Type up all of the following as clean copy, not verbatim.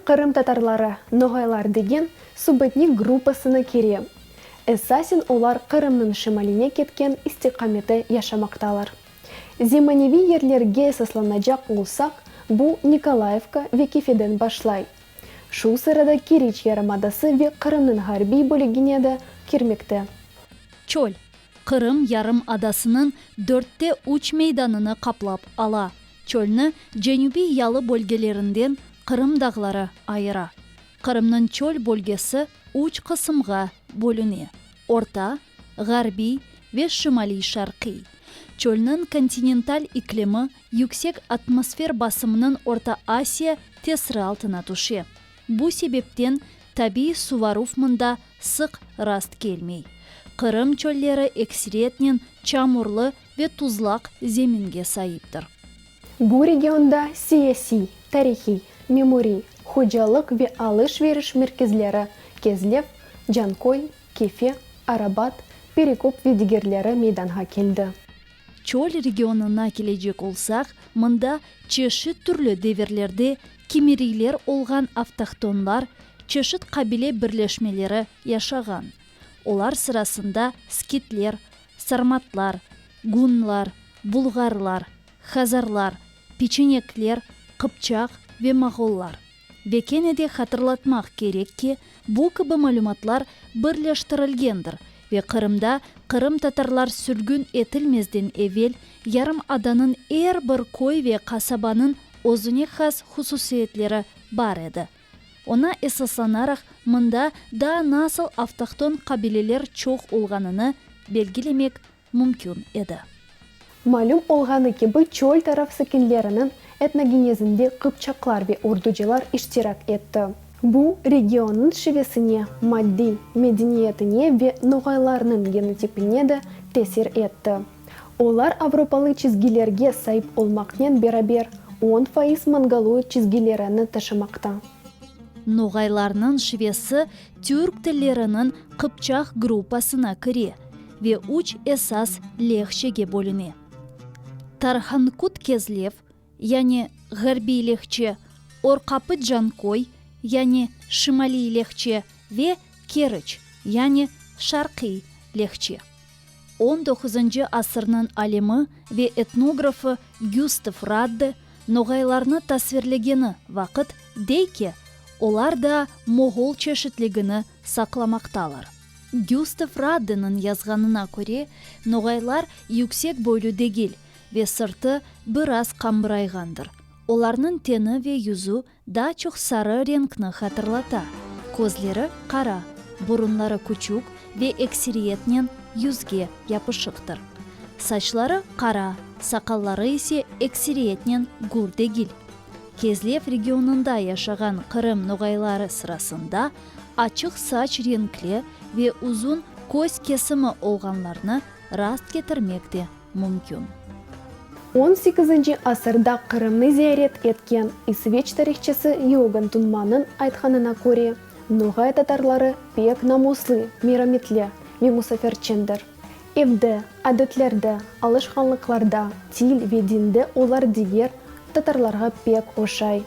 Qırım tatarları, noğaylar degen subetnik gruppasına kire. Esasen olar Qırımnıñ şimaline ketken istiqamete yaşamaqtalar. Zemaneviy yerlerge esaslanacaq olsaq, bu Nikolayevka ve Kefeden başlay. Şu sırada Keriç yarımadası ve Qırımnıñ ğarbiy bölügine de kirmekte. Çöl, Qırım yarım adasınıñ dörtte üç meydanını qaplap ala. Çölni cenübiy yalı bölgelerinden Qırım dağları ayıra. Qırımnıñ çöl bölgesi üç qısımğa bölüne, orta, ğarbiy ve şimaliy-şarqiy. Çölniñ kontinental iklimi yüksek atmosfer basımınıñ Orta Asiya tesiri altına tüşe. Bu sebepten tabiiy suvaruv mında sıq rast kelmey. Qırım çölleri ekseriyetnen çamurlı ve tuzlaq zeminge saiptir. Bu regionda siyasiy, tarihiy, memuriy, hocalıq ve alış-veriş merkezleri Kezlev, Canköy, Kefe, Arabat, Perekop ve digerleri meydanğa keldi. Çöl regionına kelecek olsaq, mında çeşit türlü devirlerde kimeriyler olğan avtohtonlar, çeşit qabile birleşmeleri yaşağan. Olar sırasında skitler, sarmatlar, gunnlar, bulğarlar, hazarlar, peçenekler, qıpçaq ve moğollar. Ve kene de hatırlatmaq kerek ki, bu kibi malümatlar birleştirilgendir ve Qırımda qırımtatarlar sürgün etilmezden evel yarımadanıñ er bir köy ve qasabanıñ özüne has hususiyetleri bar edi. Oña esaslanaraq mında daa nasıl avtohton qabileler çoq olğanını belgilemek mümkün edi. Malüm olğanı kibi, çöl taraf sakinleriniñ etnogenezinde qıpçaqlar ve orducılar iştirak etti. Bu, regionnıñ şivesine, maddiy medeniyetine ve noğaylarnıñ genotipine de tesir etti. Olar avropalı çizgilerge saip olmaqnen beraber, 10% mongoloid çizgilerini taşımaqta. Noğaylarnıñ şivesi türk tilleriniñ qıpçaq gruppasına kire ve üç esas lehçege bölüne, Tarhankut-Kezlev, yani ğarbiy lehçe, Orqapı-Canköy, yani şimaliy lehçe ve Keriç, yani şarqiy lehçe. On doquzıncı asırnıñ alimi ve etnografı Güstav Radde noğaylarnı tasvirlegeni vaqıt dey ki, olar daa moğol çeşitligini saqlamaqtalar. Güstav Raddeniñ yazğanına köre, noğaylar yüksek boylu degil ve sırtı biraz qambırayğandır. Olarnıñ teni ve yüzü daa çoq sarı renkni hatırlata, közleri qara, burunları küçük ve ekseriyetnen yüzge yapışıqtır. Saçları qara, saqalları ise ekseriyetnen gür degil. Kezlev regionında yaşağan Qırım noğayları sırasında açıq saç renkli ve uzun köz kesimi olğanlarnı rast ketirmek de mümkün. On sekizinci asırda Qırımnı ziyaret etken isveç tarihçısı Iogan Tunmannıñ aytqanına köre, noğay tatarları pek namuslı, merametli ve musafirçendir. Evde, adetlerde, alışqanlıqlarda, til ve dinde olar diger tatarlarğa pek oşay.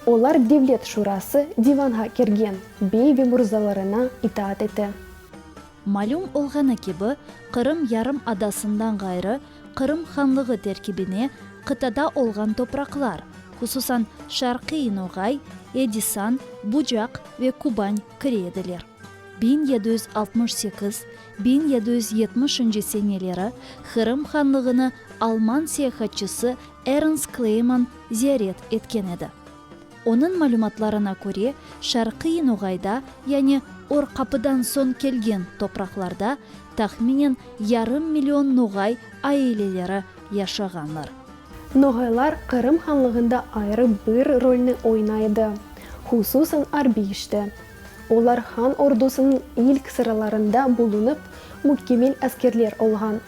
Olar devlet şurası divanğa kirgen bey ve murzalarına itaat ete. Malüm olğanı kibi, Qırım yarımadasından ğayrı, Qırım hanlığı terkibine qıtada olğan topraqlar, hususan Şarqiy Noğay, Edisan, Bucaq ve Kuban kire ediler. 1768, 1770-nci seneleri Qırım hanlığını alman seyahatçısı Ernst Kleyman ziyaret etken edi. Onıñ malümatlarına köre, Şarqiy Noğayda, yani Or Qapıdan soñ kelgen topraqlarda tahminen yarım million noğay aileleri yaşağanlar. Noğaylar Qırım hanlığında ayrı bir rolni oynay edi, hususan arbiy işte. Olar han ordusınıñ ilk sıralarında bulunıp, mükemmel askerler olğan.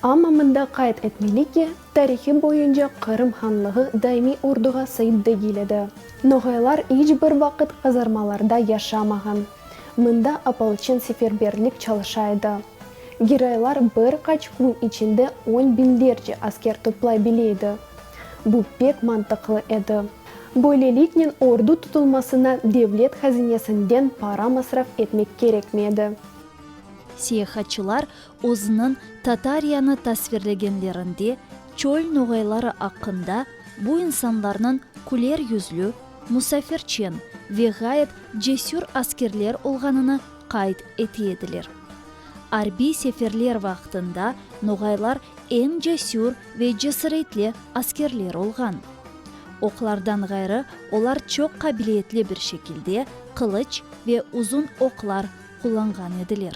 Amma mında qayd etmeli ki, tarihi boyunca Qırım hanlığı daimiy orduğa saip degil edi. Noğaylar iç bir vaqıt qazarmalarda yaşamağan. Mında opolçen seferberlik çalışa edi. Giraylar bir qaç kün içinde on biñlerce asker toplay bile edi. Bu pek mantıqlı edi. Böyleliknen ordu tutulmasına devlet hazinesinden para masraf etmek kerekmedi. Seyahatçılar özüniñ Tatariyanı tasvirlegenlerinde çöl noğayları aqqında bu insanlarnıñ küler yüzlü, musafirçen ve ğayet cesür askerler olğanını qayd ete ediler. Arbiy seferler vaqtında noğaylar eñ cesür ve cesaretli askerler olğan. Oqlardan ğayrı, olar çoq qabiliyetli bir şekilde qılıç ve uzun oqlar qullanğan ediler.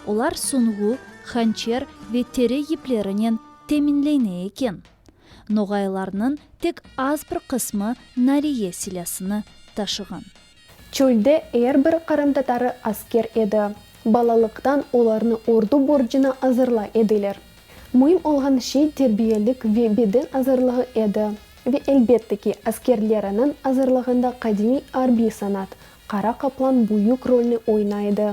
Olar sunğu, hançer ve teri yiplerinen teminlene eken. Noğaylarnıñ tek az bir qısmı nariye silâsını taşığan. Çölde er bir qırımtatarı asker edi. Balalıqtan olarnı ordu borcuna azırlay ediler. Müim olğan şey terbiyelik ve beden azırlığı edi. Ve elbette ki, askerleriniñ azırlığında qadimiy arbiy sanat, qara qaplan büyük rolni oynay edi.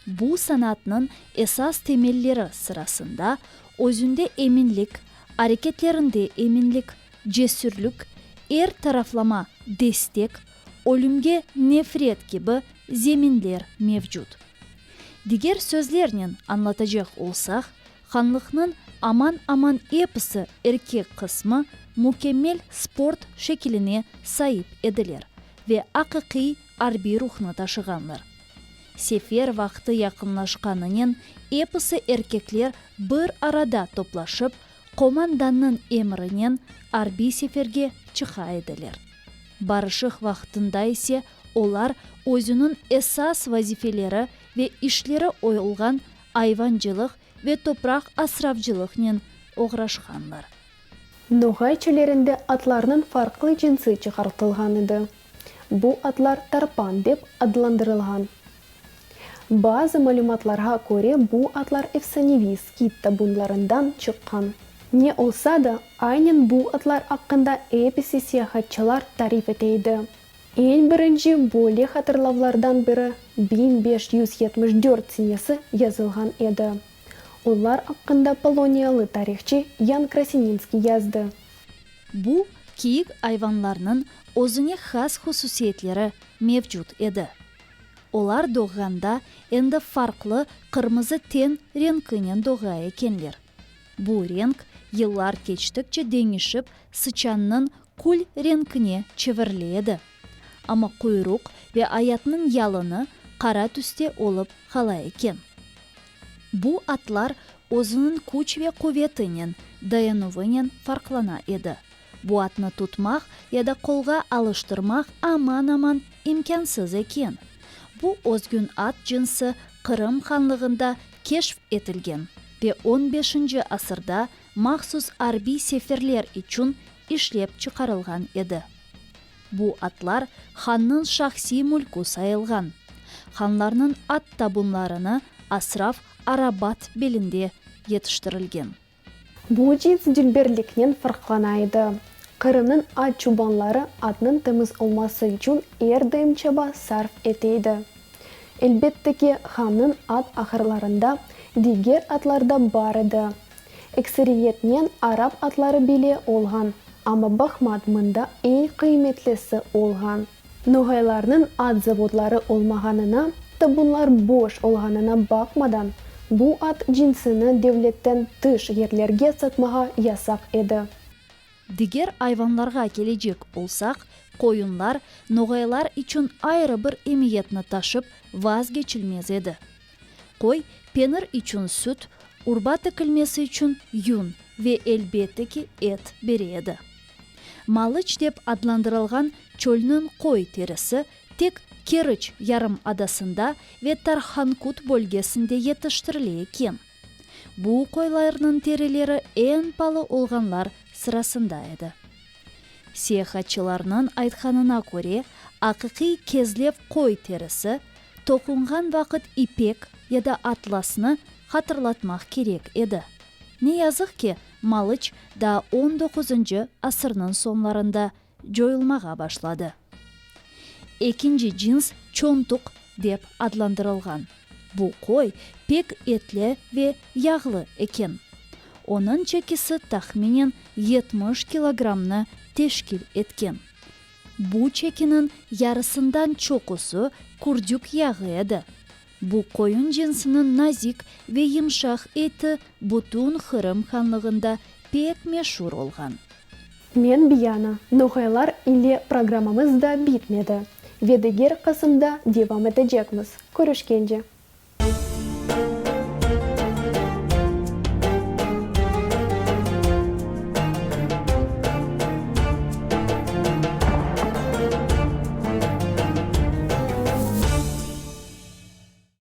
Bu sanatnıñ esas temelleri sırasında özünde eminlik, areketlerinde eminlik, cesürlik, er taraflama destek, ölümge nefret kibi zeminler mevcut. Diger sözlernen añlatacaq olsaq, hanlıqnıñ aman-aman episi erkek qısmı mükemmel sport şekiline saip ediler ve aqiqiy arbiy ruhnı taşığanlar. Sefer vaqtı yaqınlaşqanınen episi erkekler bir arada toplaşıp, komandannıñ emrinen arbiy seferge çıqa ediler. Barışıq vaqtında ise olar özüniñ esas vazifeleri ve işleri olğan ayvancılıq ve topraq asravcılıqnen oğraşqanlar. Noğay çöllerinde atlarnıñ farqlı cınsı çıqartılğan edi. Bu atlar tarpan dep adlandırılğan. Bazı malümatlarğa köre bu atlar efsaneviy skit tabunlarından çıqqan. Ne olsa da, aynen bu atlar aqqında episi seyahatçılar tarif ete edi. Eñ birinci böyle hatırlavlardan biri 1574 senesi yazılğan edi. Olar aqqında poloniyalı tarihçı Yan Krasininskiy yazdı. Bu kiyik ayvanlarnıñ özüne has hususiyetleri mevcut edi. Olar doğğanda endi farqlı qırmızı ten renkinen doğa ekenler. Bu renk yıllar keçtikçe deñişip sıçannıñ kül renkine çevirile edi. Amma quyruq ve ayatnıñ yalını qara tüste olıp qala eken. Bu atlar özüniñ küç ve quvetinen, dayanuvınen farqlana edi. Bu atnı tutmaq ya da qolğa alıştırmaq aman-aman imkânsız eken. Bu özgün at cınsı Qırım hanlığında keşf etilgen ve on beşinci asırda mahsus arbiy seferler içün işlep çıqarılğan edi. Bu atlar hannıñ şahsiy mülkü sayılğan. Hanlarnıñ at tabunlarını asrav Arabat belinde yetiştirilgen. Bu cins dülberliknen farqlana edi. Qırımnıñ at çobanları atnıñ temiz olması içün er daim çaba sarf ete edi. Elbette ki, hannıñ at ahırlarında diger atlar da bar edi. Ekseriyetnen arap atları bile olğan, amma bahmat mında eñ qıymetlisi olğan. Noğaylarnıñ at zavodları olmağanına, tabunlar boş olğanına baqmadan, bu at cinsini devletten tış yerlerge satmağa yasaq edi. Diger ayvanlarğa kelecek olsaq, qoyunlar noğaylar içün ayrı bir emiyetni taşıp vazgeçilmez edi. Qoy, penir içün süt, urba tikilmesi içün yün ve, elbette ki, et bere edi. Malıç dep adlandırılğan çölniñ qoy terisi tek Keriç yarım adasında ve Tarhankut bölgesinde yetiştirile eken. Bu qoylarnıñ terileri eñ palı olğanlar sırasında edi. Seyahatçılarnıñ aytqanına köre, aqiqiy Kezlev qoy terisi toqunğan vaqıt ipek ya da atlasnı hatırlatmaq kerek edi. Ne yazıq ki, Malıç daa on doquzıncı asırnıñ soñlarında coyulmağa başladı. Ekinci cins çontuq dep adlandırılğan. Bu qoy pek etli ve yağlı eken. Onıñ çekisi tahminen 70 kilogrammnı teşkil etken. Bu çekiniñ yarısından çoqusı kürdük yağı edi. Bu qoyun cınsınıñ nazik ve yımşaq eti bütün Qırım hanlığında pek meşur olğan. Men Biyana, noğaylar ile programmamız da bitmedi ve diger qısımda devam etecekmiz. Körüşkence!